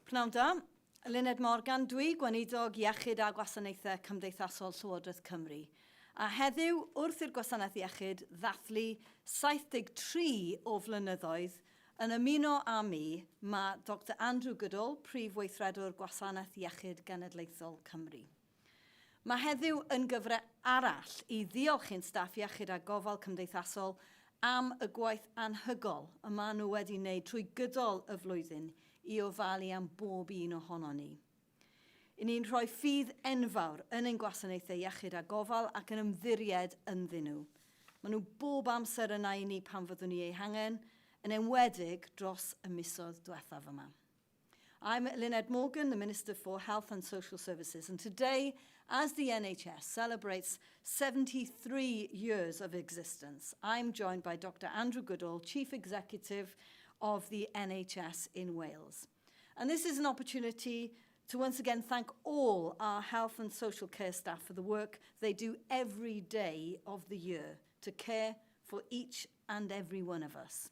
Pnawn da. Eluned Morgan dwi, Gweinidog Iechyd a Gwasanaethau Cymdeithasol Llywodraeth Cymru. A heddiw, wrth i'r Gwasanaeth Iechyd ddathlu 73 o flynyddoedd, yn ymuno â mi mae Doctor Andrew Goodall, Prif Weithredwr Gwasanaeth Iechyd Genedlaethol Cymru. Mae heddiw yn gyfle arall i ddiolch i'n staff iechyd a gofal cymdeithasol am y gwaith anhygoel y maen nhw wedi wneud trwy gydol y flwyddyn i ofalu am bob un ohonon ni. I ni'n rhoi ffydd enfawr yn ein gwasanaethau iechyd a gofal ac yn ymddiried ynddyn nhw. Maen nhw bob amser yna i ni pan fyddwn ni eu hangen, yn enwedig dros y misoedd diwethaf yma. I'm Eluned Morgan, the Minister for Health and Social Services, and today, as the NHS celebrates 73 years of existence, I'm joined by Dr Andrew Goodall, Chief Executive of the NHS in Wales. And this is an opportunity to once again thank all our health and social care staff for the work they do every day of the year to care for each and every one of us.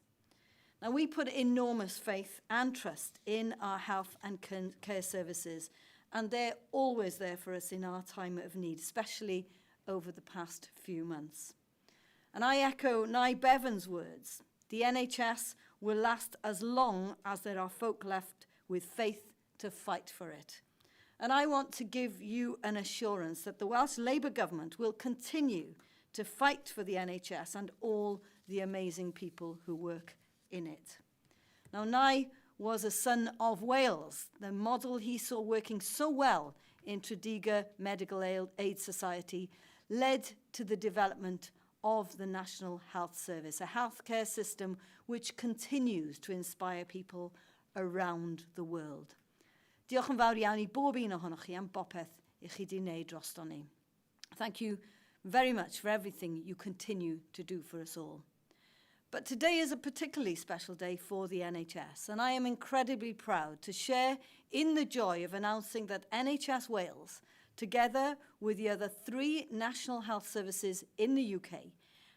Now, we put enormous faith and trust in our health and care services, and they're always there for us in our time of need, especially over the past few months. And I echo Nye Bevan's words, the NHS will last as long as there are folk left with faith to fight for it. And I want to give you an assurance that the Welsh Labour Government will continue to fight for the NHS and all the amazing people who work in it. Now, Nye was a son of Wales, the model he saw working so well in Tredegar Medical Aid Society led to the development of the National Health Service, a healthcare system which continues to inspire people around the world. Diolch yn fawr iawn i bob un ohonoch chi am bopeth i chi 'di wneud droston ni. Thank you very much for everything you continue to do for us all. But today is a particularly special day for the NHS, and I am incredibly proud to share in the joy of announcing that NHS Wales, together with the other three national health services in the UK,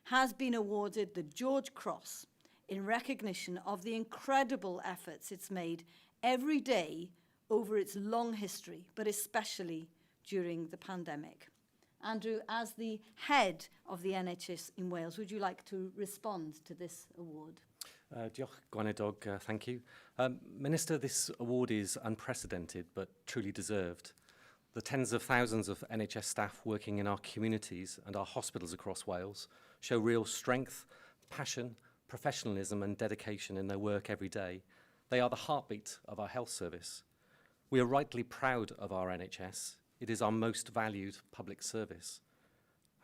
has been awarded the George Cross in recognition of the incredible efforts it's made every day over its long history, but especially during the pandemic. Andrew, as the head of the NHS in Wales, would you like to respond to this award? Diolch, Gweinidog, thank you. Minister, this award is unprecedented but truly deserved. The tens of thousands of NHS staff working in our communities and our hospitals across Wales show real strength, passion, professionalism and dedication in their work every day. They are the heartbeat of our health service. We are rightly proud of our NHS. It is our most valued public service.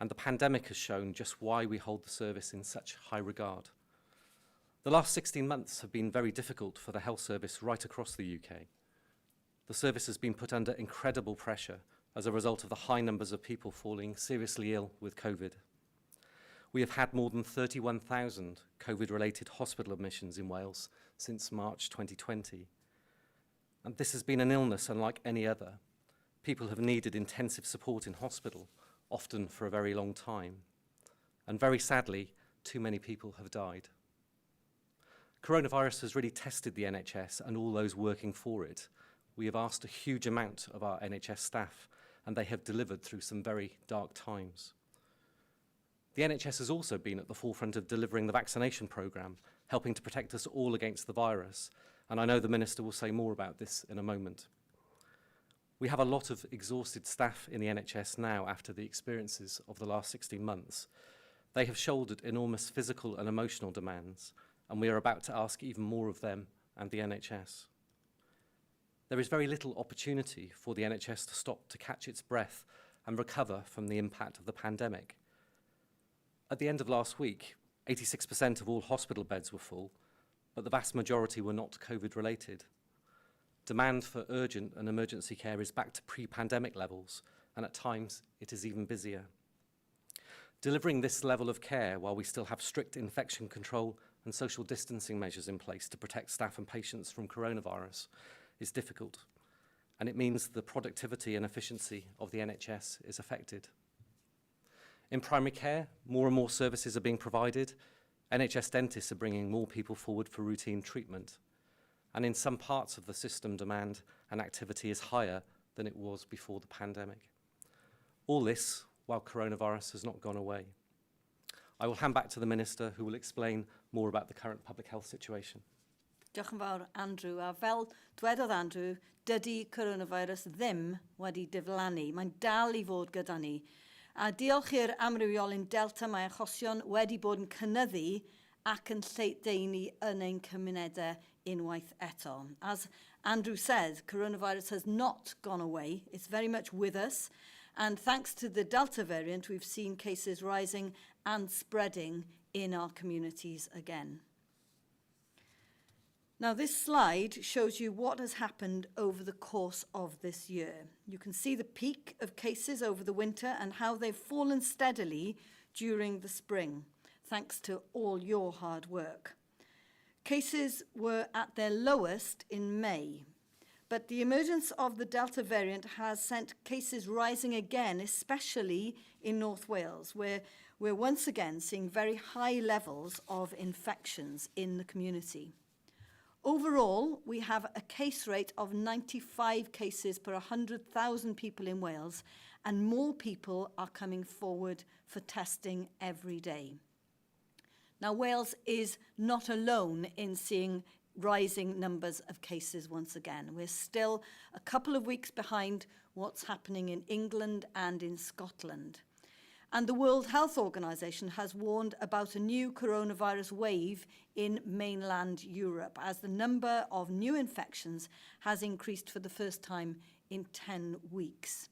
And the pandemic has shown just why we hold the service in such high regard. The last 16 months have been very difficult for the health service right across the UK. The service has been put under incredible pressure as a result of the high numbers of people falling seriously ill with COVID. We have had more than 31,000 COVID-related hospital admissions in Wales since March 2020. And this has been an illness unlike any other. People have needed intensive support in hospital, often for a very long time. And very sadly, too many people have died. Coronavirus has really tested the NHS and all those working for it. We have asked a huge amount of our NHS staff, and they have delivered through some very dark times. The NHS has also been at the forefront of delivering the vaccination programme, helping to protect us all against the virus, and I know the Minister will say more about this in a moment. We have a lot of exhausted staff in the NHS now after the experiences of the last 16 months. They have shouldered enormous physical and emotional demands, and we are about to ask even more of them and the NHS. There is very little opportunity for the NHS to stop to catch its breath and recover from the impact of the pandemic. At the end of last week, 86% of all hospital beds were full, but the vast majority were not COVID-related. Demand for urgent and emergency care is back to pre-pandemic levels, and at times it is even busier. Delivering this level of care while we still have strict infection control and social distancing measures in place to protect staff and patients from coronavirus is difficult, and it means the productivity and efficiency of the NHS is affected. In primary care, more and more services are being provided. NHS dentists are bringing more people forward for routine treatment. And in some parts of the system, demand and activity is higher than it was before the pandemic. All this while coronavirus has not gone away. I will hand back to the Minister, who will explain more about the current public health situation. Diolch yn fawr, Andrew. A fel dwedodd Andrew, dydy coronavirus ddim wedi diflannu. Mae'n dal i fod gyda ni. A diolch i'r amrywiolyn Delta, mae achosion wedi bod yn cynyddu ac yn lledaenu yn ein cymunedau unwaith eto. As Andrew says, coronavirus has not gone away. It's very much with us. And thanks to the Delta variant, we've seen cases rising and spreading in our communities again. Now, this slide shows you what has happened over the course of this year. You can see the peak of cases over the winter and how they've fallen steadily during the spring, thanks to all your hard work. Cases were at their lowest in May, but the emergence of the Delta variant has sent cases rising again, especially in North Wales, where we're once again seeing very high levels of infections in the community. Overall, we have a case rate of 95 cases per 100,000 people in Wales, and more people are coming forward for testing every day. Now, Wales is not alone in seeing rising numbers of cases once again. We're still a couple of weeks behind what's happening in England and in Scotland. And the World Health Organization has warned about a new coronavirus wave in mainland Europe as the number of new infections has increased for the first time in 10 weeks.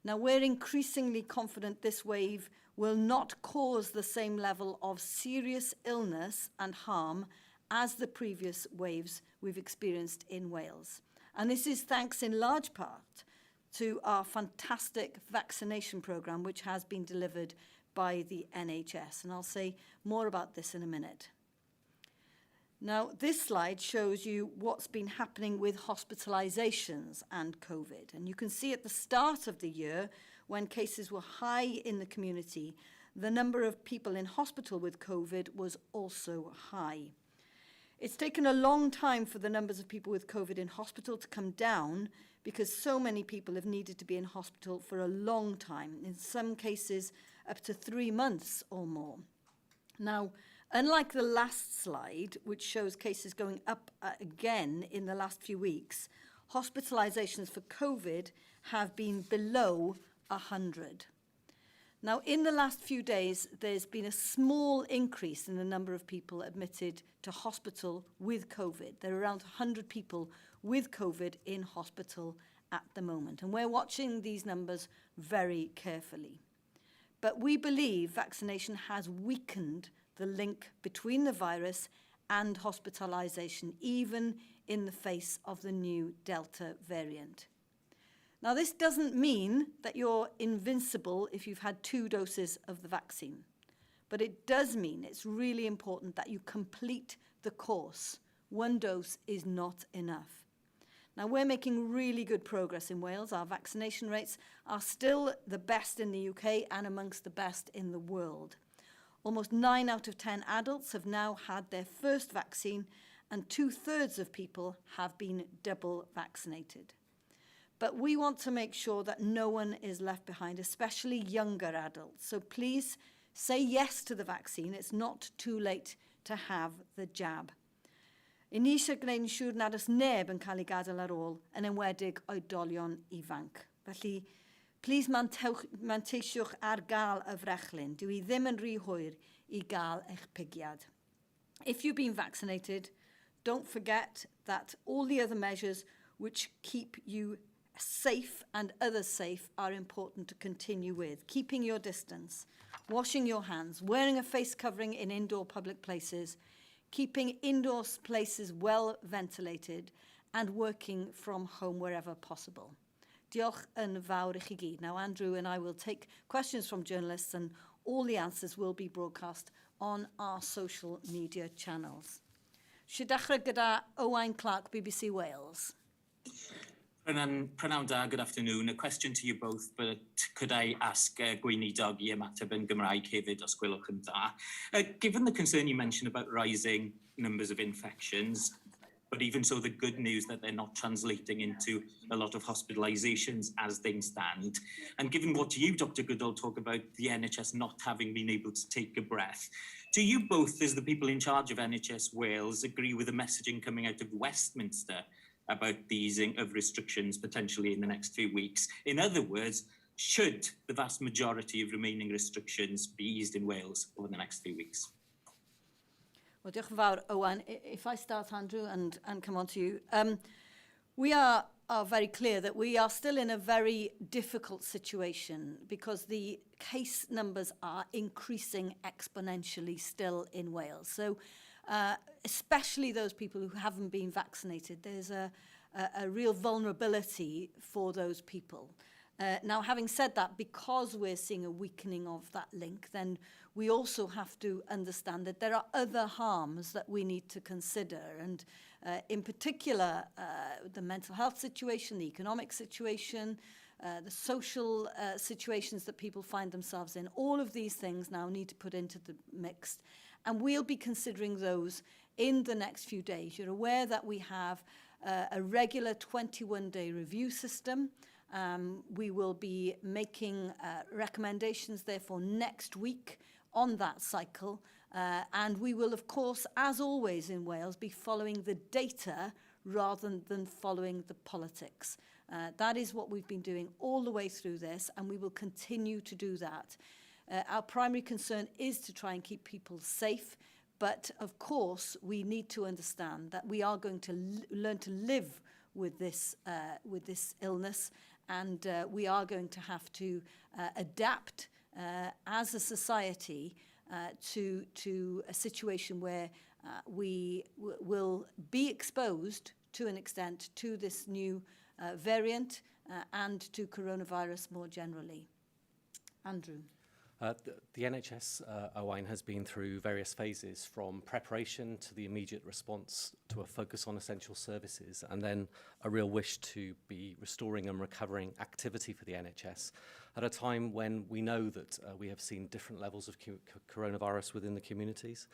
Now, we're increasingly confident this wave will not cause the same level of serious illness and harm as the previous waves we've experienced in Wales. And this is thanks in large part to our fantastic vaccination programme, which has been delivered by the NHS. And I'll say more about this in a minute. Now, this slide shows you what's been happening with hospitalisations and COVID. And you can see at the start of the year, when cases were high in the community, the number of people in hospital with COVID was also high. It's taken a long time for the numbers of people with COVID in hospital to come down because so many people have needed to be in hospital for a long time, in some cases up to 3 months or more. Now, unlike the last slide, which shows cases going up again in the last few weeks, hospitalisations for COVID have been below 100. Now, in the last few days, there's been a small increase in the number of people admitted to hospital with COVID. There are around 100 people with COVID in hospital at the moment, and we're watching these numbers very carefully. But we believe vaccination has weakened the link between the virus and hospitalisation, even in the face of the new Delta variant. Now, this doesn't mean that you're invincible if you've had two doses of the vaccine, but it does mean it's really important that you complete the course. One dose is not enough. Now, we're making really good progress in Wales. Our vaccination rates are still the best in the UK and amongst the best in the world. Almost 9 out of 10 adults have now had their first vaccine, and two-thirds of people have been double vaccinated. But we want to make sure that no one is left behind, especially younger adults. So please say yes to the vaccine. It's not too late to have the jab. Y'n ni eisiau gwneud yn siŵr nad oes neb yn cael ei gadael ar ôl, yn enwedig oedolion ifanc. Felly, please mantewch, manteisiwch ar gael y frechlyn. Dyw hi ddim yn rhy hwyr i gael eich pigiad. If you've been vaccinated, don't forget that all the other measures which keep you safe and others safe are important to continue with. Keeping your distance, washing your hands, wearing a face covering in indoor public places, keeping indoor places well ventilated, and working from home wherever possible. Diolch yn fawr i chi gyd. Now, Andrew and I will take questions from journalists, and all the answers will be broadcast on our social media channels. Eisiau dechrau gyda Owain Clark, BBC Wales. Prynhawn da, good afternoon. A question to you both, but could I ask Gweinidog i ymateb yn Gymraeg hefyd, os gwelwch yn dda? Given the concern you mentioned about rising numbers of infections, But even so, the good news that they're not translating into a lot of hospitalisations as things stand. And given what you, Dr Goodall, talk about the NHS not having been able to take a breath, do you both, as the people in charge of NHS Wales, agree with the messaging coming out of Westminster about the easing of restrictions potentially in the next few weeks? In other words, should the vast majority of remaining restrictions be eased in Wales over the next few weeks? Well, diolch yn fawr, Owen. If I start, Andrew, and, and come on to you. Um, we are, are very clear that we are still in a very difficult situation because the case numbers are increasing exponentially still in Wales. So uh, especially those people who haven't been vaccinated, there's a, a, a real vulnerability for those people. Uh, now, having said that, because we're seeing a weakening of that link, then we also have to understand that there are other harms that we need to consider. And uh, in particular, uh, the mental health situation, the economic situation, uh, the social uh, situations that people find themselves in, all of these things now need to put into the mix. And we'll be considering those in the next few days. You're aware that we have uh, a regular 21-day review system. Um, we will be making uh, recommendations, therefore, next week on that cycle. Uh, and we will, of course, as always in Wales, be following the data rather than following the politics. Uh, that is what we've been doing all the way through this, and we will continue to do that. Uh, our primary concern is to try and keep people safe, but of course we need to understand that we are going to learn to live with this, uh, with this illness and uh, we are going to have to uh, adapt uh, as a society uh, to, to a situation where uh, we will be exposed to an extent to this new uh, variant uh, and to coronavirus more generally. Andrew. Uh, the, the NHS, uh, Owain, has been through various phases from preparation to the immediate response to a focus on essential services and then a real wish to be restoring and recovering activity for the NHS at a time when we know that uh, we have seen different levels of coronavirus within the communities.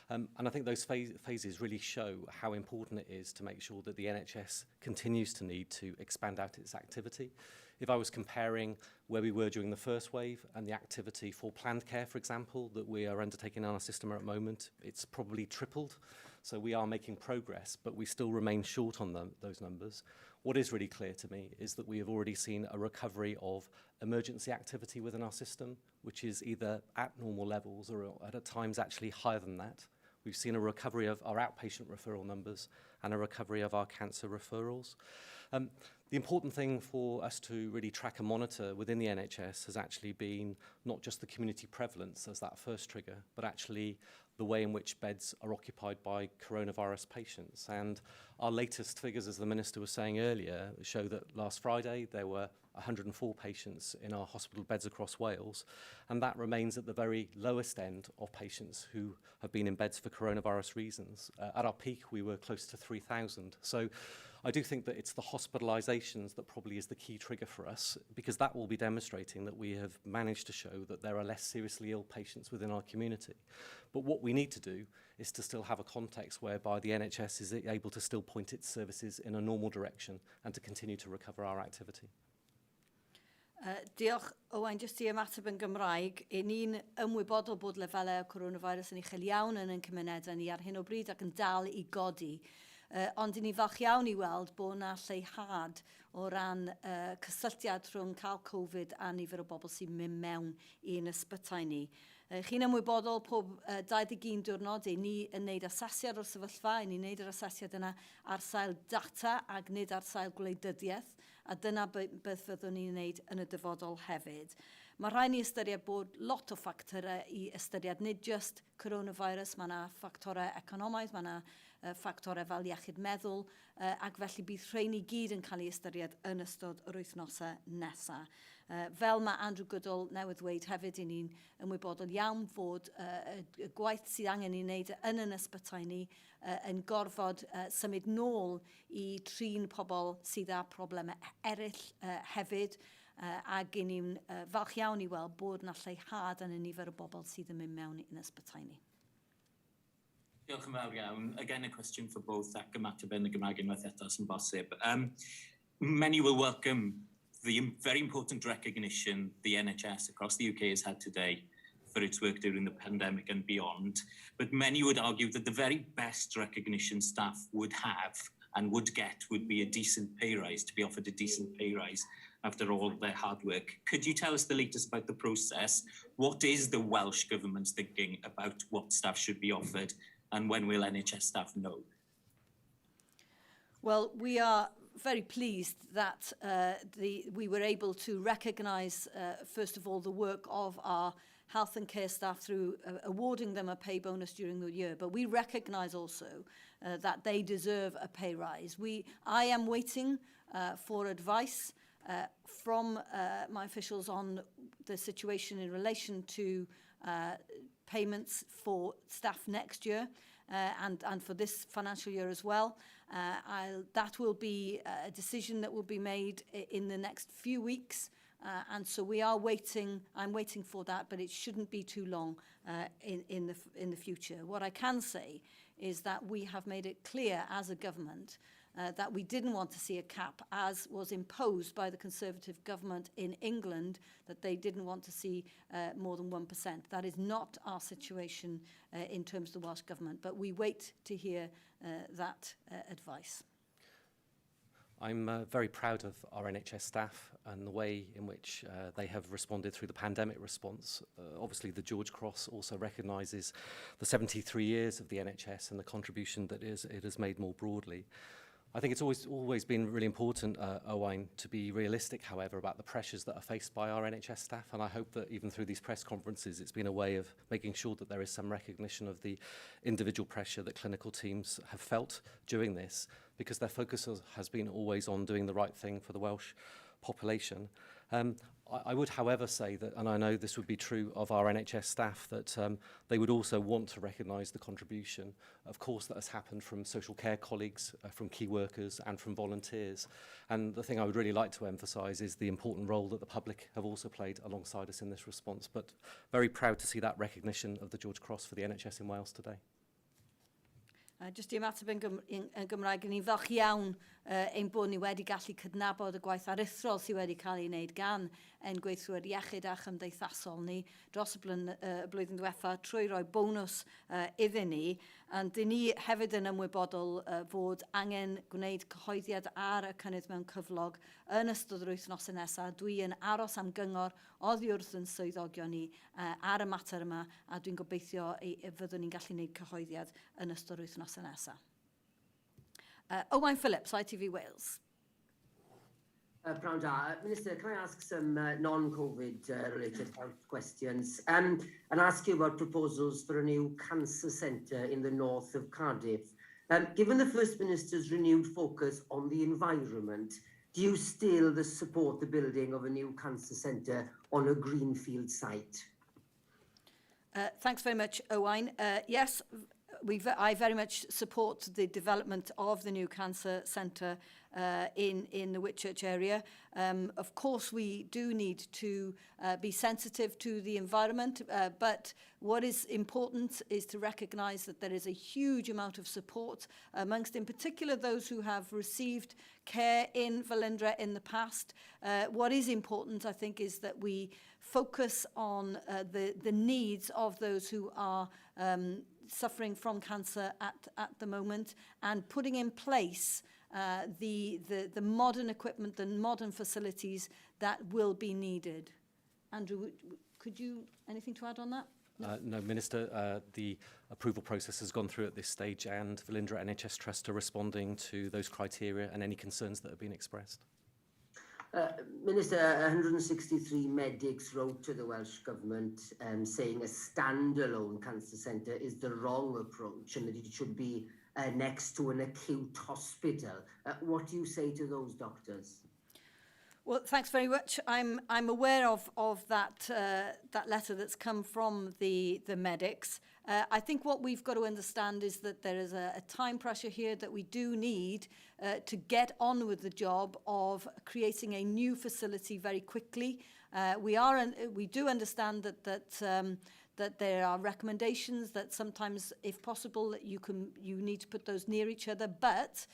Um, and I think those phases really show how important it is to make sure that the NHS continues to need to expand out its activity. If I was comparing where we were during the first wave and the activity for planned care, for example, that we are undertaking in our system at the moment, it's probably tripled. So we are making progress, but we still remain short on them, those numbers. What is really clear to me is that we have already seen a recovery of emergency activity within our system, which is either at normal levels or at times actually higher than that. We've seen a recovery of our outpatient referral numbers and a recovery of our cancer referrals. Um, the important thing for us to really track and monitor within the NHS has actually been not just the community prevalence as that first trigger, but actually the way in which beds are occupied by coronavirus patients. And our latest figures, as the Minister was saying earlier, show that last Friday there were 104 patients in our hospital beds across Wales, and that remains at the very lowest end of patients who have been in beds for coronavirus reasons. Uh, at our peak, we were close to 3,000. So I do think that it's the hospitalizations that probably is the key trigger for us, because that will be demonstrating that we have managed to show that there are less seriously ill patients within our community. But what we need to do is to still have a context whereby the NHS is able to still point its services in a normal direction and to continue to recover our activity. Uh, diolch, Owain, jyst i ymateb yn Gymraeg. I ni'n ymwybodol bod lefelau coronavirus yn uchel iawn yn ein cymunedau ni ar hyn o bryd ac yn dal i godi. Uh, ond i ni falch iawn i weld bod yna lleihad o ran uh, cysylltiad rhwng cael Covid a nifer o bobl sy'n mynd mewn i'n ysbytai ni. Uh, chi'n ymwybodol pob uh, 21 diwrnod, i ni yn neud asesiad o'r sefyllfa, i ni'n neud yr asesiad yna ar sail data ac nid ar sail gwleidyddiaeth a dyna beth fyddwn ni'n wneud yn y dyfodol hefyd. Mae rhaid ni ystyried bod lot o ffactorau i ystyried, nid just coronavirus, mae yna ffactorau economaidd, mae yna uh, ffactorau fel iechyd meddwl, uh, ac felly bydd rhain i gyd yn cael ei ystyried yn ystod yr wythnosau nesaf. Uh, fel mae Andrew Goodall newydd ddweud hefyd, i ni'n ymwybodol iawn fod uh, y gwaith sydd angen ei wneud yn yn ysbytai ni uh, yn gorfod uh, symud nôl i trin pobl sydd â problemau eraill uh, hefyd, uh, ac i ni'n uh, falch iawn i weld bod na lleihad yn y nifer o bobl sydd yn mynd mewn i'n ysbytai ni. Diolch yn fawr iawn. Again, a question for both ac ymateb yn y Gymraeg unwaith eto os yn bosib. Many will welcome the very important recognition the NHS across the UK has had today for its work during the pandemic and beyond. But many would argue that the very best recognition staff would have and would get would be a decent pay rise, to be offered a decent pay rise after all their hard work. Could you tell us the latest about the process? What is the Welsh Government's thinking about what staff should be offered, and when will NHS staff know? Well, we are very pleased that we were able to recognise, first of all, the work of our health and care staff through awarding them a pay bonus during the year. But we recognise also that they deserve a pay rise. I am waiting for advice from my officials on the situation in relation to payments for staff next year and for this financial year as well. That will be a decision that will be made in the next few weeks. And so we are waiting, I'm waiting for that, but it shouldn't be too long in the future. What I can say is that we have made it clear as a government that we didn't want to see a cap as was imposed by the Conservative government in England, that they didn't want to see more than 1%. That is not our situation in terms of the Welsh Government, but we wait to hear that advice. I'm very proud of our NHS staff and the way in which they have responded through the pandemic response. Obviously, the George Cross also recognises the 73 years of the NHS and the contribution that it has made more broadly. I think it's always been really important, Owain, to be realistic, however, about the pressures that are faced by our NHS staff. And I hope that even through these press conferences, it's been a way of making sure that there is some recognition of the individual pressure that clinical teams have felt during this, because their focus has been always on doing the right thing for the Welsh population. I would, however, say that, and I know this would be true of our NHS staff, that they would also want to recognise the contribution, of course, that has happened from social care colleagues, from key workers and from volunteers. And the thing I would really like to emphasise is the important role that the public have also played alongside us in this response. But very proud to see that recognition of the George Cross for the NHS in Wales today. Jyst i ymateb yn Gymraeg, ni'n falch iawn ein bod ni wedi gallu cydnabod y gwaith aruthrol sydd wedi cael ei wneud gan ein gweithwyr iechyd a chymdeithasol ni dros y blwyddyn diwetha trwy roi bonws iddyn ni. Ond dyn ni hefyd yn ymwybodol fod angen gwneud cyhoeddiad ar y cynnydd mewn cyflog yn ystod yr wythnosau nesaf. Dwi yn aros am gyngor oddi wrth yn swyddogion ni ar y mater yma a dwi'n gobeithio i fyddwn ni'n gallu gwneud cyhoeddiad yn ystod yr wythnosau nesaf. Owain Phillips, ITV Wales. Prynhawn da. Minister, can I ask some non-COVID related health questions and ask you about proposals for a new cancer centre in the north of Cardiff? Given the First Minister's renewed focus on the environment, do you still support the building of a new cancer centre on a greenfield site? Thanks very much, Owain. Yes, I very much support the development of the new cancer centre in the Whitchurch area. Of course, we do need to be sensitive to the environment, but what is important is to recognise that there is a huge amount of support amongst, in particular, those who have received care in Velindre in the past. What is important, I think, is that we focus on the needs of those who are suffering from cancer at the moment and putting in place the modern equipment, the modern facilities that will be needed. Andrew, could you, anything to add on that? No, Minister, the approval process has gone through at this stage and Velindre NHS Trust are responding to those criteria and any concerns that have been expressed. Minister, 163 medics wrote to the Welsh Government saying a standalone cancer centre is the wrong approach and that it should be next to an acute hospital. What do you say to those doctors? Well, thanks very much. I'm aware of that letter that's come from the medics. I think what we've got to understand is that there is a time pressure here, that we do need to get on with the job of creating a new facility very quickly. We do understand that that there are recommendations that sometimes, if possible, you can you need to put those near each other, but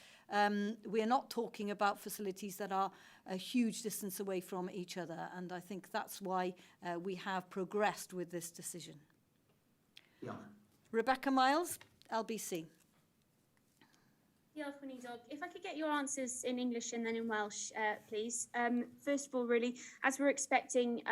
we are not talking about facilities that are a huge distance away from each other, and I think that's why we have progressed with this decision. Diolch. Rebecca Miles, LBC. Diolch, Gweinidog. If I could get your answers in English and then in Welsh, please. First of all, really, as we're expecting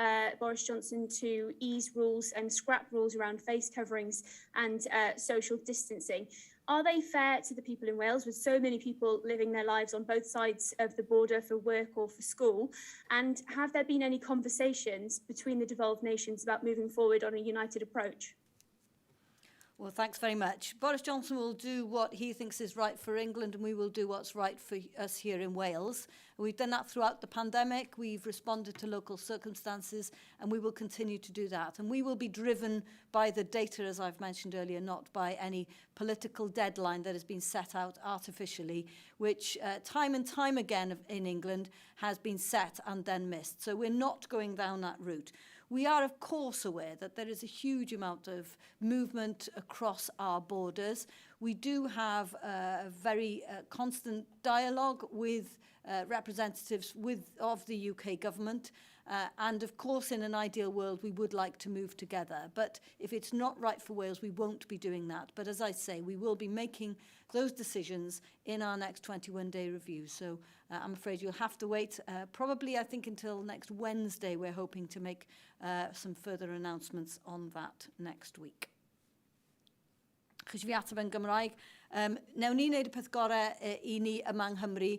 Boris Johnson to ease rules and scrap rules around face coverings and social distancing, are they fair to the people in Wales, with so many people living their lives on both sides of the border for work or for school? And have there been any conversations between the devolved nations about moving forward on a united approach? Well, thanks very much. Boris Johnson will do what he thinks is right for England, and we will do what's right for us here in Wales. We've done that throughout the pandemic. We've responded to local circumstances, and we will continue to do that. And we will be driven by the data, as I've mentioned earlier, not by any political deadline that has been set out artificially, which time and time again in England has been set and then missed. So we're not going down that route. We are, of course, aware that there is a huge amount of movement across our borders. We do have a very constant dialogue with representatives of the UK government. And of course, in an ideal world, we would like to move together. But if it's not right for Wales, we won't be doing that. But as I say, we will be making those decisions in our next 21-day review. So I'm afraid you'll have to wait. Probably, I think, until next Wednesday, we're hoping to make some further announcements on that next week. Achos fi ateb yn Gymraeg. Newn ni wneud y peth gorau i ni yma yng Nghymru,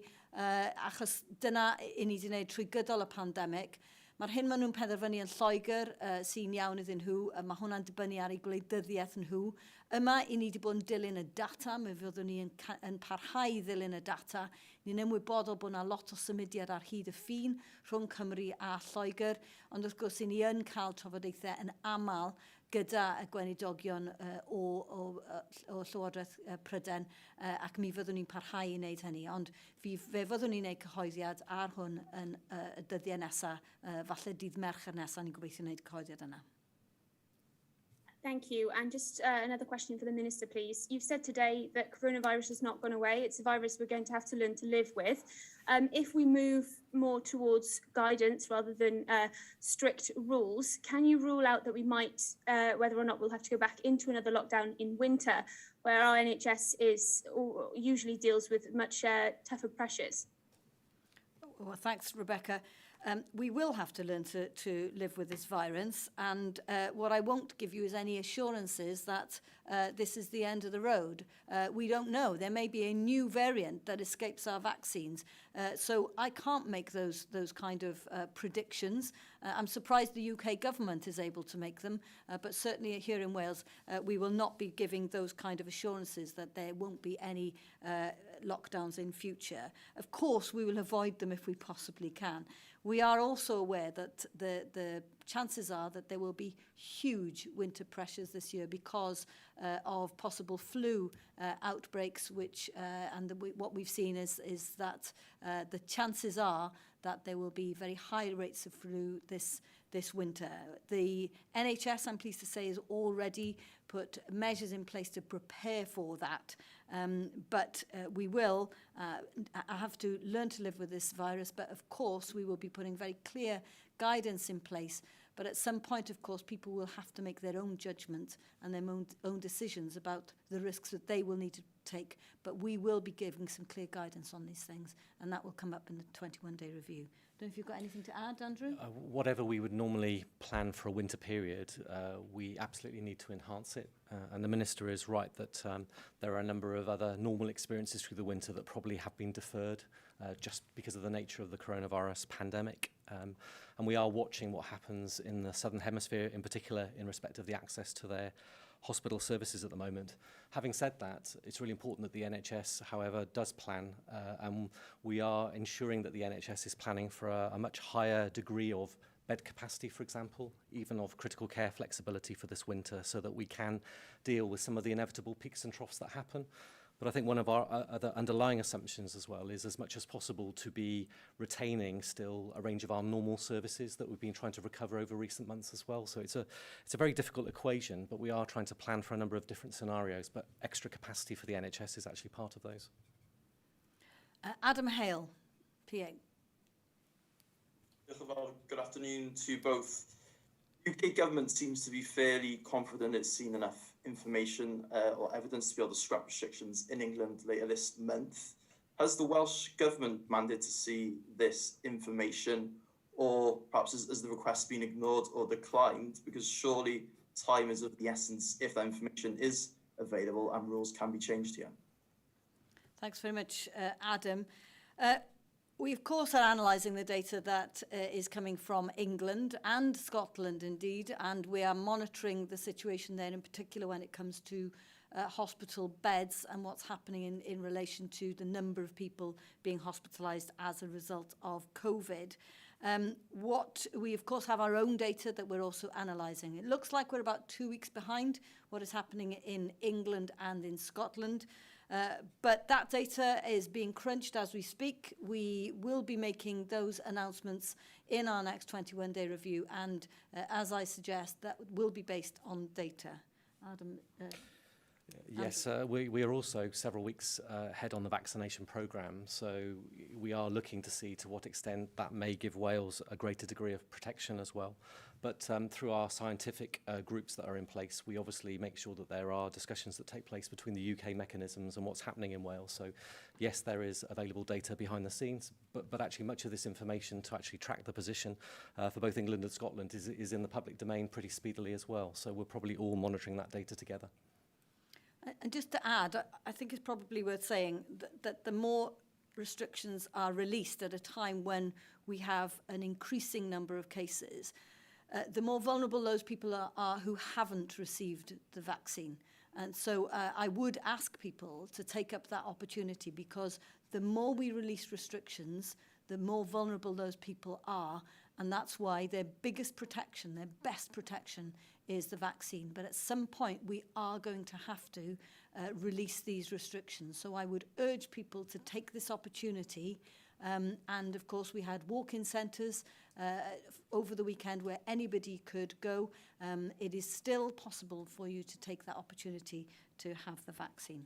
achos dyna i ni wedi gwneud trwy gydol y pandemig. Mae'r hyn maen nhw'n penderfynu yn Lloegr sy'n iawn iddyn nhw, mae hwnna'n dibynnu ar eu gwleidyddiaeth nhw. Yma, i ni wedi bod yn dilyn y data, mi fyddwn ni yn parhau i ddilyn y data. Ni'n ymwybodol bod yna lot o symudiad ar hyd y ffin rhwng Cymru a Lloegr, ond wrth gwrs, i ni yn cael trafodaethau yn aml gyda y gweinidogion o Llywodraeth Prydain ac mi fyddwn ni'n parhau i wneud hynny. Ond fe fyddwn ni'n gwneud cyhoeddiad ar hwn yn y dyddiau nesaf, falle dydd Mercher nesaf, ni'n gobeithio wneud cyhoeddiad yna. Thank you. And just another question for the Minister, please. You've said today that coronavirus has not gone away. It's a virus we're going to have to learn to live with. If we move more towards guidance rather than strict rules, can you rule out that we might, whether or not we'll have to go back into another lockdown in winter, where our NHS is or usually deals with much tougher pressures? Well, thanks, Rebecca. We will have to learn to live with this virus, and what I won't give you is any assurances that this is the end of the road. We don't know. There may be a new variant that escapes our vaccines. So I can't make those kind of predictions. I'm surprised the UK government is able to make them, but certainly here in Wales, we will not be giving those kind of assurances that there won't be any lockdowns in future. Of course, we will avoid them if we possibly can. We are also aware that the chances are that there will be huge winter pressures this year because of possible flu outbreaks, which and the, what we've seen is that the chances are that there will be very high rates of flu this winter. The NHS, I'm pleased to say, has already put measures in place to prepare for that. But we will have to learn to live with this virus, but of course we will be putting very clear guidance in place. But at some point, of course, people will have to make their own judgment and their own decisions about the risks that they will need to take. But we will be giving some clear guidance on these things, and that will come up in the 21-day review. Don't know if you've got anything to add, Andrew? Whatever we would normally plan for a winter period, we absolutely need to enhance it. And the Minister is right that there are a number of other normal experiences through the winter that probably have been deferred just because of the nature of the coronavirus pandemic. And we are watching what happens in the Southern Hemisphere, in particular in respect of the access to their hospital services at the moment. Having said that, it's really important that the NHS, however, does plan, and we are ensuring that the NHS is planning for a much higher degree of bed capacity, for example, even of critical care flexibility for this winter, so that we can deal with some of the inevitable peaks and troughs that happen. But I think one of our other underlying assumptions as well is, as much as possible, to be retaining still a range of our normal services that we've been trying to recover over recent months as well. So it's a very difficult equation, but we are trying to plan for a number of different scenarios, but extra capacity for the NHS is actually part of those. Adam Hale, PA. Good afternoon to both. UK government seems to be fairly confident it's seen enough information or evidence to be able to scrap restrictions in England later this month. Has the Welsh Government mandated to see this information, or perhaps has the request been ignored or declined? Because surely time is of the essence if that information is available and rules can be changed here. Thanks very much, Adam. We, of course, are analysing the data that is coming from England and Scotland, indeed, and we are monitoring the situation there, in particular when it comes to hospital beds and what's happening in relation to the number of people being hospitalised as a result of COVID. What we, of course, have our own data that we're also analysing. It looks like we're about 2 weeks behind what is happening in England and in Scotland. But that data is being crunched as we speak. We will be making those announcements in our next 21-day review, and as I suggest, that will be based on data. Adam? Yes, we are also several weeks ahead on the vaccination programme, so we are looking to see to what extent that may give Wales a greater degree of protection as well. But through our scientific groups that are in place, we obviously make sure that there are discussions that take place between the UK mechanisms and what's happening in Wales. So yes, there is available data behind the scenes, but actually much of this information to actually track the position for both England and Scotland is in the public domain pretty speedily as well. So we're probably all monitoring that data together. And just to add, I think it's probably worth saying that the more restrictions are released at a time when we have an increasing number of cases, the more vulnerable those people are who haven't received the vaccine. And so I would ask people to take up that opportunity, because the more we release restrictions, the more vulnerable those people are. And that's why their biggest protection, their best protection, is the vaccine. But at some point, we are going to have to release these restrictions. So I would urge people to take this opportunity. And of course, we had walk-in centres over the weekend where anybody could go. It is still possible for you to take that opportunity to have the vaccine.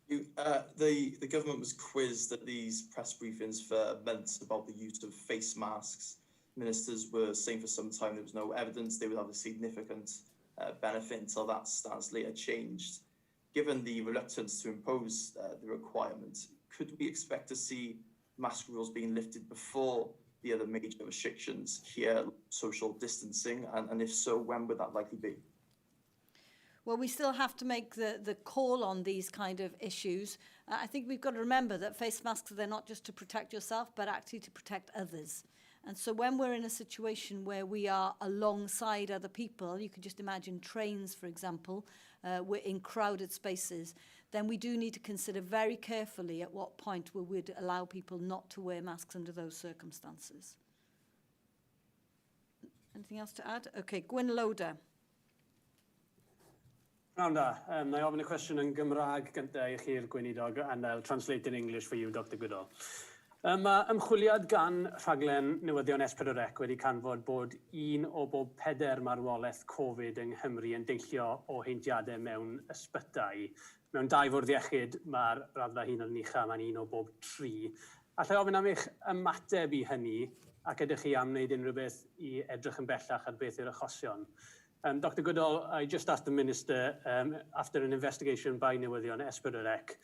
The government was quizzed at these press briefings for months about the use of face masks. Ministers were saying for some time there was no evidence they would have a significant benefit until that stance later changed. Given the reluctance to impose the requirement, could we expect to see mask rules being lifted before the other major restrictions here, social distancing? And if so, when would that likely be? Well, we still have to make the call on these kind of issues. I think we've got to remember that face masks, they're not just to protect yourself, but actually to protect others. And so when we're in a situation where we are alongside other people, you can just imagine trains, for example, we're in crowded spaces, then we do need to consider very carefully at what point we would allow people not to wear masks under those circumstances. Anything else to add? Okay, Gwyn Loader. Prynhawn da. Na i ofyn y cwestiwn yn Gymraeg gyntaf i chi'r gweinidog, and I'll translate in English for you, Dr Goodall. Mae ymchwiliad gan rhaglen newyddion S4C wedi canfod bod un o bob pedair marwolaeth Covid yng Nghymru yn deillio o heintiadau mewn ysbytai. Mewn dau fwrdd iechyd, mae'r raddfa hyn yn ucha, mae'n un o bob tri. Allai ofyn am eich ymateb i hynny, ac ydych chi am wneud unrhyw beth i edrych yn bellach ar beth yw'r achosion? Dr Goodall, I just asked the Minister, after an investigation by Newyddion S4C,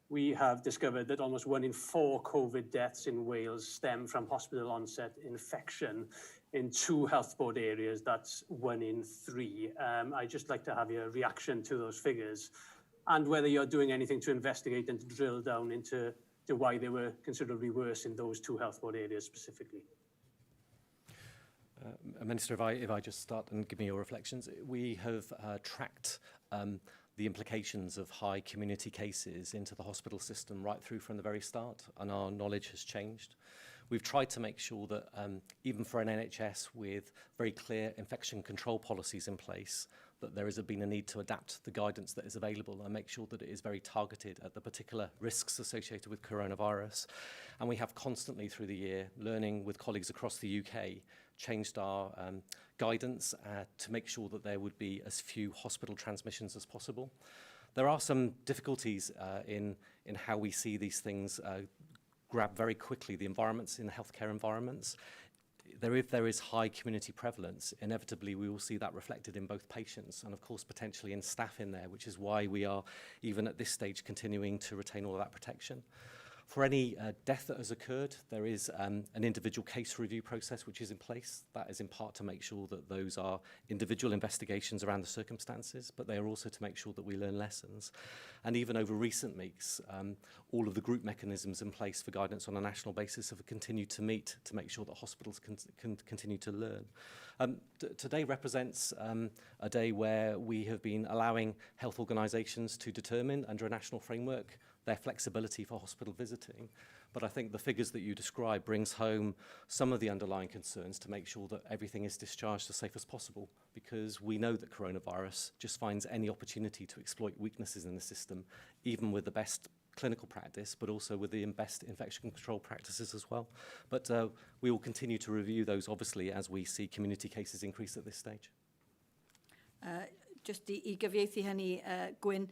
we have discovered that almost 1 in 4 COVID deaths in Wales stem from hospital onset infection. In 2 health board areas, that's 1 in 3. I'd just like to have your reaction to those figures and whether you're doing anything to investigate and to drill down into to why they were considerably worse in those 2 health board areas specifically. Minister, if I just start and give me your reflections. We have tracked the implications of high community cases into the hospital system right through from the very start, and our knowledge has changed. We've tried to make sure that even for an NHS with very clear infection control policies in place, that there has been a need to adapt the guidance that is available and make sure that it is very targeted at the particular risks associated with coronavirus. And we have constantly through the year, learning with colleagues across the UK, changed our guidance to make sure that there would be as few hospital transmissions as possible. There are some difficulties in how we see these things grab very quickly the environments in healthcare environments. If there is high community prevalence, inevitably we will see that reflected in both patients and of course potentially in staff in there, which is why we are even at this stage continuing to retain all of that protection. For any death that has occurred, there is an individual case review process which is in place. That is in part to make sure that those are individual investigations around the circumstances, but they are also to make sure that we learn lessons. And even over recent weeks, all of the group mechanisms in place for guidance on a national basis have continued to meet to make sure that hospitals can continue to learn. Today represents a day where we have been allowing health organisations to determine under a national framework their flexibility for hospital visiting. But I think the figures that you describe brings home some of the underlying concerns to make sure that everything is discharged as safe as possible, because we know that coronavirus just finds any opportunity to exploit weaknesses in the system, even with the best clinical practice, but also with the best infection control practices as well. But we will continue to review those, obviously, as we see community cases increase at this stage. Just i gyfieithu hynny, Gwyn,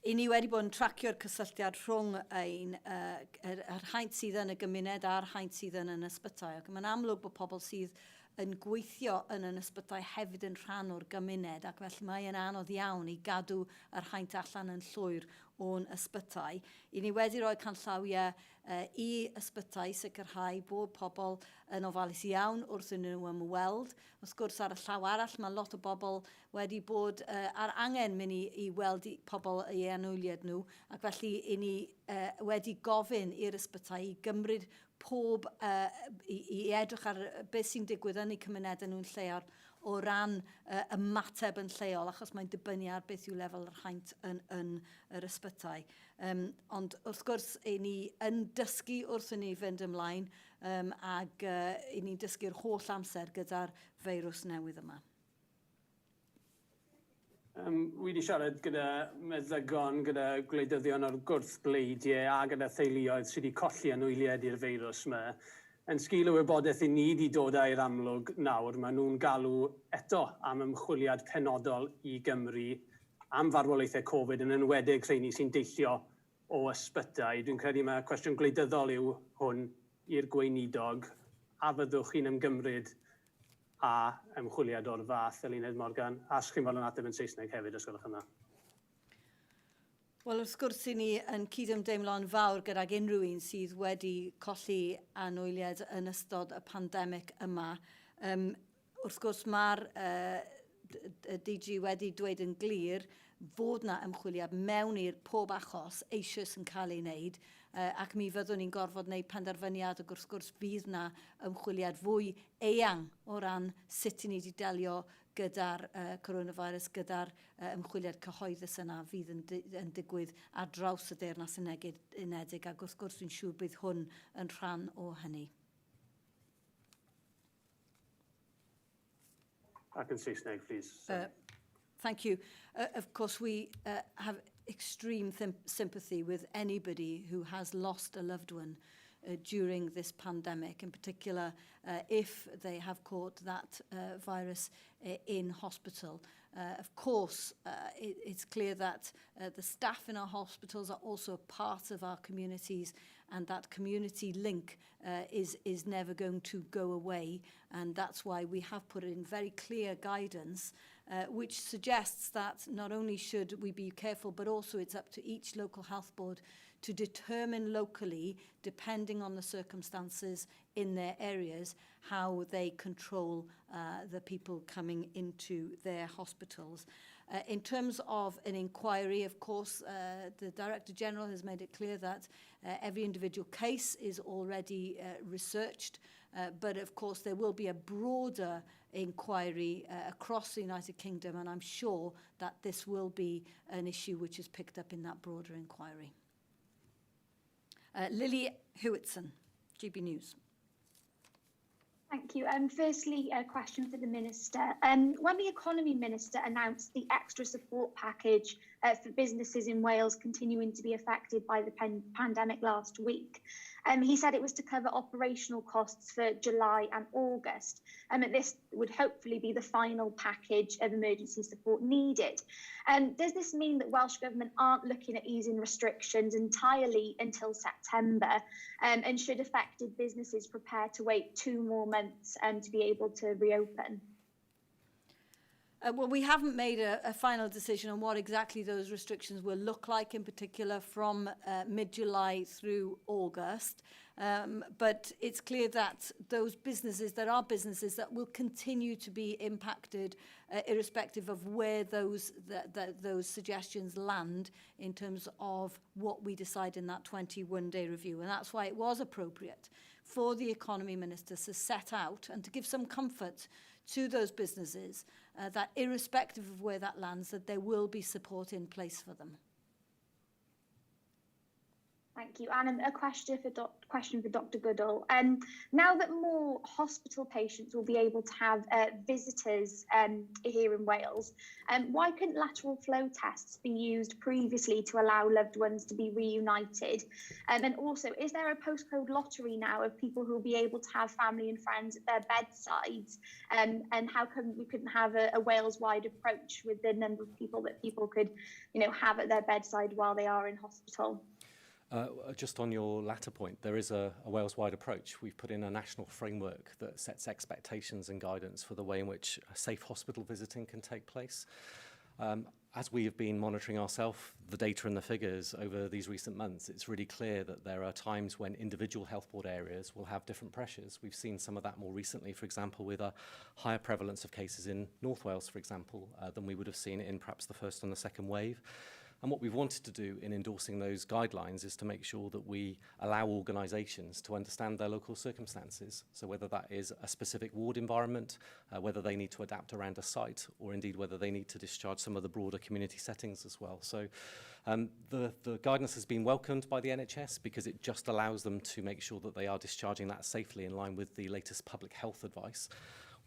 i ni wedi bod yn tracio'r cysylltiad rhwng yr haint sydd yn y gymuned a'r haint sydd yn ysbytai. Ac mae'n amlwg bod pobl sydd yn gweithio yn ysbytai hefyd yn rhan o'r gymuned, ac felly mae'n anodd iawn i gadw yr haint allan yn llwyr o'n ysbytai. I ni wedi rhoi canllawiau i ysbytai sicrhau bod pobl yn ofalus iawn wrth iddyn nhw ymweld. Wrth gwrs, ar y llaw arall, mae lot o bobl wedi bod ar angen mynd i weld pobl i anwyliaid nhw, ac felly i ni wedi gofyn i'r ysbytai i gymryd pob, i edrych ar beth sy'n digwydd yn eu cymunedau nhw'n lleol o ran ymateb yn lleol, achos mae'n dibynnu ar beth yw lefel yr haint yn yr ysbytai. Ond wrth gwrs, i ni yn dysgu wrth i ni fynd ymlaen, ac i ni'n dysgu'r holl amser gyda'r feirws newydd yma. Wi wedi siarad gyda meddygon, gyda gwleidyddion o'r gwrthbleidiau a gyda theuluoedd sydd wedi colli anwyliaid i'r feirws yma. Yn sgil y wybodaeth i ni wedi dod i'r amlwg nawr, maen nhw'n galw eto am ymchwiliad penodol i Gymru am farwolaethau Covid, yn enwedig rheini sy'n deillio o ysbytai. Dwi'n credu mae cwestiwn gwleidyddol yw hwn i'r gweinidog. A fyddwch chi'n ymgymryd a ymchwiliad o'r fath, Eluned Morgan? A chi'n fodlon ateb yn Saesneg hefyd, os gwelwch yn dda. Wel, wrth gwrs, i ni yn cydymdeimlo'n fawr gydag unrhyw un sydd wedi colli anwyliaid yn ystod y pandemig yma. Wrth gwrs, mae'r DG wedi dweud yn glir fod na ymchwiliad mewn i'r pob achos eisoes yn cael ei wneud, ac mi fyddwn ni'n gorfod wneud penderfyniad, ac wrth gwrs fydd na ymchwiliad fwy eang o ran sut i ni wedi delio gyda'r coronavirus, gyda'r ymchwiliad cyhoeddus yna fydd yn digwydd ar draws y Deyrnas Unedig, ac wrth gwrs dwi'n siŵr bydd hwn yn rhan o hynny. Ac yn Saesneg, please. Thank you. Of course, we have extreme sympathy with anybody who has lost a loved one during this pandemic, in particular if they have caught that virus in hospital. Of course, it's clear that the staff in our hospitals are also a part of our communities, and that community link is never going to go away. And that's why we have put in very clear guidance, which suggests that not only should we be careful, but also it's up to each local health board to determine locally, depending on the circumstances in their areas, how they control the people coming into their hospitals. In terms of an inquiry, of course, the Director General has made it clear that every individual case is already researched, but of course there will be a broader inquiry across the United Kingdom, and I'm sure that this will be an issue which is picked up in that broader inquiry. Lily Hewitson, GB News. Thank you. Um, firstly, a question for the Minister. Um, when the Economy Minister announced the extra support package uh, for businesses in Wales continuing to be affected by the pan pandemic last week, um, he said it was to cover operational costs for July and August, and that this would hopefully be the final package of emergency support needed. Um, does this mean that Welsh Government aren't looking at easing restrictions entirely until September? Um, and should affected businesses prepare to wait two more months um, to be able to reopen? Uh, well, we haven't made a, a final decision on what exactly those restrictions will look like, in particular from uh, mid-July through August. Um, but it's clear that those businesses, there are businesses that will continue to be impacted uh, irrespective of where those, the, the, those suggestions land in terms of what we decide in that 21-day review. And that's why it was appropriate for the economy minister to set out and to give some comfort to those businesses uh, that irrespective of where that lands, that there will be support in place for them. Thank you. And a question for, doc, question for Dr. Goodall. Um, now that more hospital patients will be able to have uh, visitors um, here in Wales, um, why couldn't lateral flow tests be used previously to allow loved ones to be reunited? Um, and also, is there a postcode lottery now of people who will be able to have family and friends at their bedsides? Um, and how come we couldn't have a, a Wales-wide approach with the number of people that people could, you know, have at their bedside while they are in hospital? Uh, just on your latter point, there is a, a Wales-wide approach. We've put in a national framework that sets expectations and guidance for the way in which safe hospital visiting can take place. Um, as we have been monitoring ourselves, the data and the figures over these recent months, it's really clear that there are times when individual health board areas will have different pressures. We've seen some of that more recently, for example, with a higher prevalence of cases in North Wales, for example, uh, than we would have seen in perhaps the first and the second wave. And what we've wanted to do in endorsing those guidelines is to make sure that we allow organisations to understand their local circumstances. So whether that is a specific ward environment, uh, whether they need to adapt around a site, or indeed whether they need to discharge some of the broader community settings as well. So um, the, the guidance has been welcomed by the NHS because it just allows them to make sure that they are discharging that safely in line with the latest public health advice.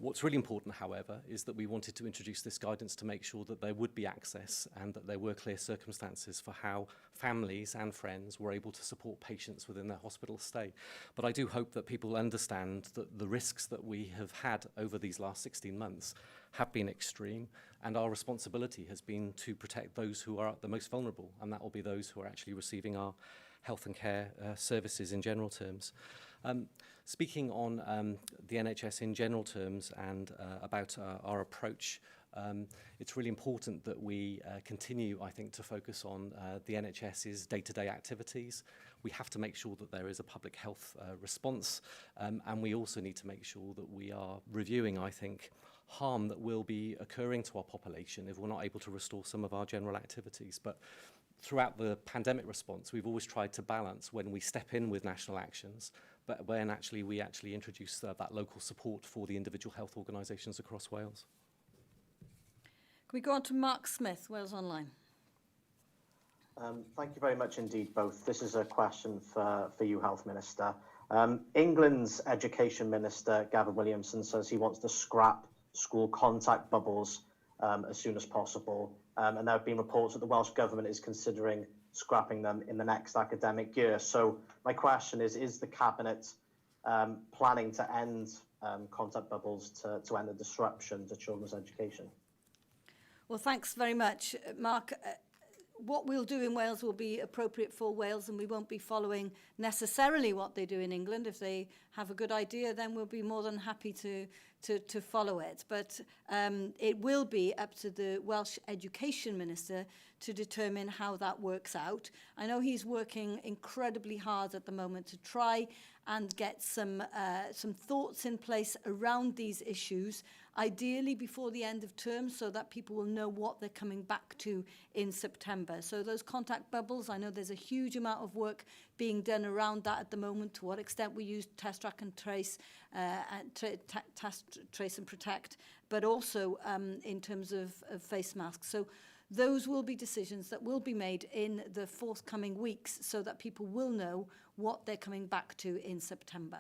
What's really important, however, is that we wanted to introduce this guidance to make sure that there would be access and that there were clear circumstances for how families and friends were able to support patients within their hospital stay. But I do hope that people understand that the risks that we have had over these last 16 months have been extreme and our responsibility has been to protect those who are the most vulnerable and that will be those who are actually receiving our health and care uh, services in general terms. Um, speaking on um, the NHS in general terms and uh, about uh, our approach, um, it's really important that we uh, continue, I think, to focus on uh, the NHS's day-to-day -day activities. We have to make sure that there is a public health uh, response, um, and we also need to make sure that we are reviewing, I think, harm that will be occurring to our population if we're not able to restore some of our general activities. But throughout the pandemic response, we've always tried to balance when we step in with national actions, but when actually we actually introduce uh, that local support for the individual health organisations across Wales. Can we go on to Mark Smith, Wales Online? Um, thank you very much indeed, both. This is a question for, for you, Health Minister. Um, England's Education Minister, Gavin Williamson, says he wants to scrap school contact bubbles um, as soon as possible. Um, and there have been reports that the Welsh Government is considering scrapping them in the next academic year. So my question is, is the Cabinet um, planning to end um, contact bubbles to, to end the disruption to children's education? Well, thanks very much, Mark. Uh, what we'll do in Wales will be appropriate for Wales and we won't be following necessarily what they do in England. If they have a good idea, then we'll be more than happy to, to, to follow it. But um, it will be up to the Welsh Education Minister to determine how that works out. I know he's working incredibly hard at the moment to try and get some, uh, some thoughts in place around these issues, ideally before the end of term so that people will know what they're coming back to in September. So those contact bubbles, I know there's a huge amount of work being done around that at the moment, to what extent we use test, track and trace, uh, and tra test, trace and protect, but also um, in terms of, of face masks. So those will be decisions that will be made in the forthcoming weeks so that people will know what they're coming back to in September.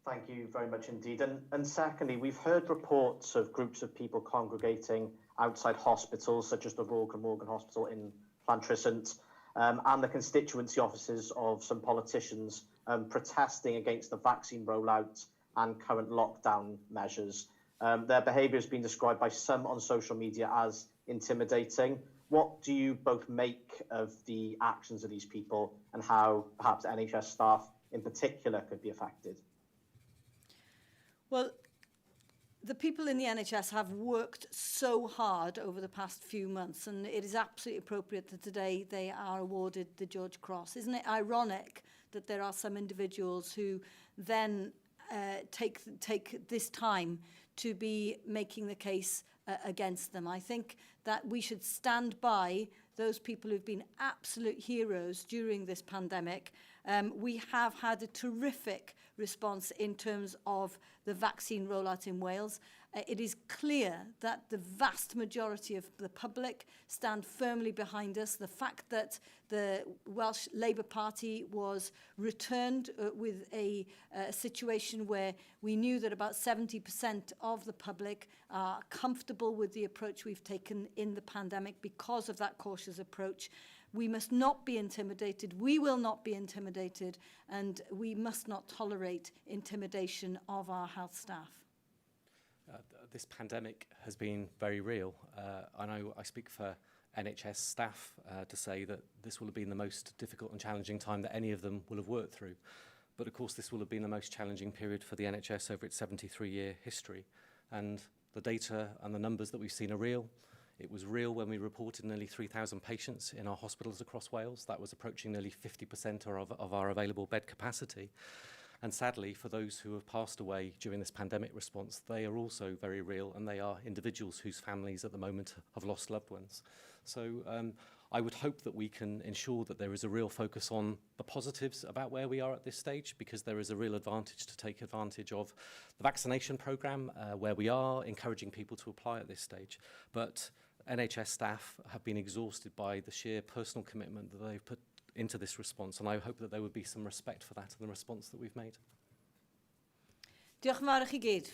Thank you very much indeed. And, and secondly, we've heard reports of groups of people congregating outside hospitals, such as the Royal Glamorgan Hospital in Llantrisant, and the constituency offices of some politicians protesting against the vaccine rollout and current lockdown measures. Their behaviour has been described by some on social media as intimidating. What do you both make of the actions of these people and how perhaps NHS staff in particular could be affected? Well, the people in the NHS have worked so hard over the past few months, and it is absolutely appropriate that today they are awarded the George Cross. Isn't it ironic that there are some individuals who then take, take this time to be making the case against them? I think that we should stand by those people who've been absolute heroes during this pandemic. We have had a terrific response in terms of the vaccine rollout in Wales. It is clear that the vast majority of the public stand firmly behind us. The fact that the Welsh Labour Party was returned with a situation where we knew that about 70% of the public are comfortable with the approach we've taken in the pandemic because of that cautious approach. We must not be intimidated. We will not be intimidated, and we must not tolerate intimidation of our health staff. This pandemic has been very real. I know I speak for NHS staff to say that this will have been the most difficult and challenging time that any of them will have worked through. But of course, this will have been the most challenging period for the NHS over its 73-year history. And the data and the numbers that we've seen are real. It was real when we reported nearly 3,000 patients in our hospitals across Wales. That was approaching nearly 50% of our available bed capacity. And sadly, for those who have passed away during this pandemic response, they are also very real, and they are individuals whose families at the moment have lost loved ones. So I would hope that we can ensure that there is a real focus on the positives about where we are at this stage, because there is a real advantage to take advantage of the vaccination programme, where we are encouraging people to apply at this stage. But NHS staff have been exhausted by the sheer personal commitment that they've put into this response, and I hope that there would be some respect for that and the response that we've made. Diolch yn fawr i chi gyd.